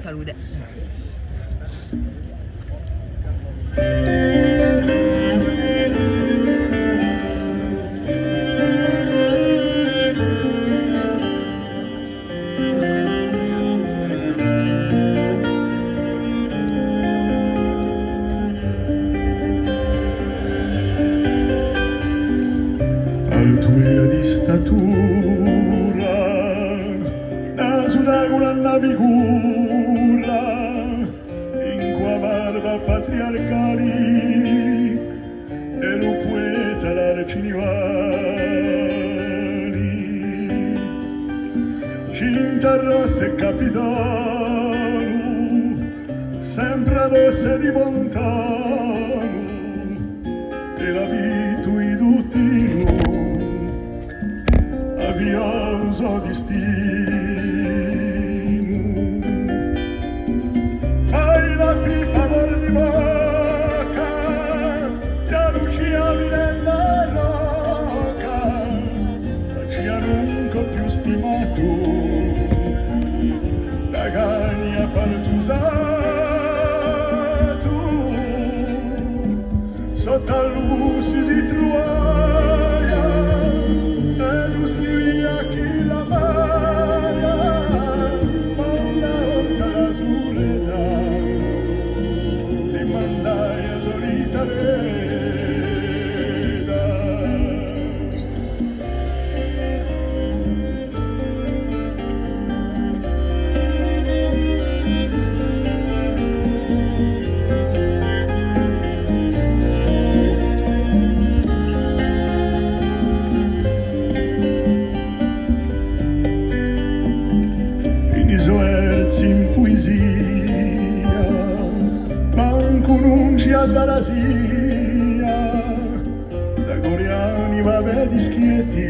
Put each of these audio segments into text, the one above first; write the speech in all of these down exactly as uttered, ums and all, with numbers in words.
Salute. Altu era di statura, nasu da granda figura, incù a barba patriarcali, era u pueta l'arcinivali. Cinta rossa è capitanu, sempre addossu di Montanu, è l'abitu di tutti noi avia u so distinu. Mai la pipa vol di bocca, zia Lucia Vilenda Rocca, facia nunca più stimatu, da Cagna partusatu, sottu à l'usci si truvaia, è u scrivia chì l'amaia, ma una volta la sureda, li mandaia solita reda. In i so versi in puesia, mancu ùn ci hà da rasia, da cori anima vedi schietti,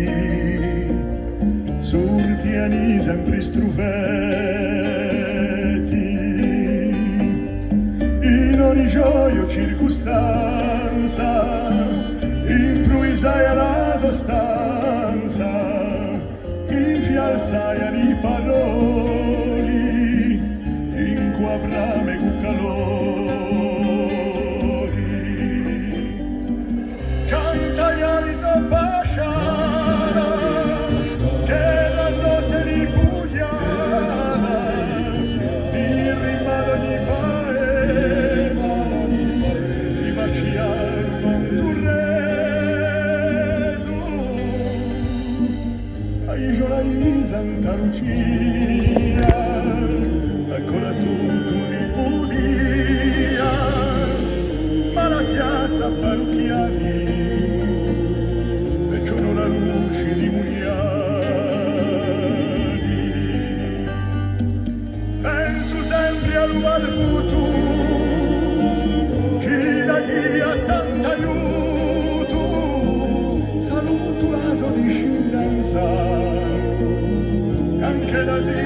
surtiani sempri strufetti. In ogni gioia o circustanza, impruvisaia la so stanza, infialzaia li paroli, incù a brama è cù calori. Cantaia li so pasciana, ch'era sottu li pughjana, in rima d'ogni paesu, li facia un contu resu. A isula di Santa Lucia, ancora tuttu li pudia, ma la piazza parrucchiali feci onore à l'usci di Mugliani. Pensu sempri à lu barbutu, chì dà tantu aiutu, salutu la so discendenza, ancu da si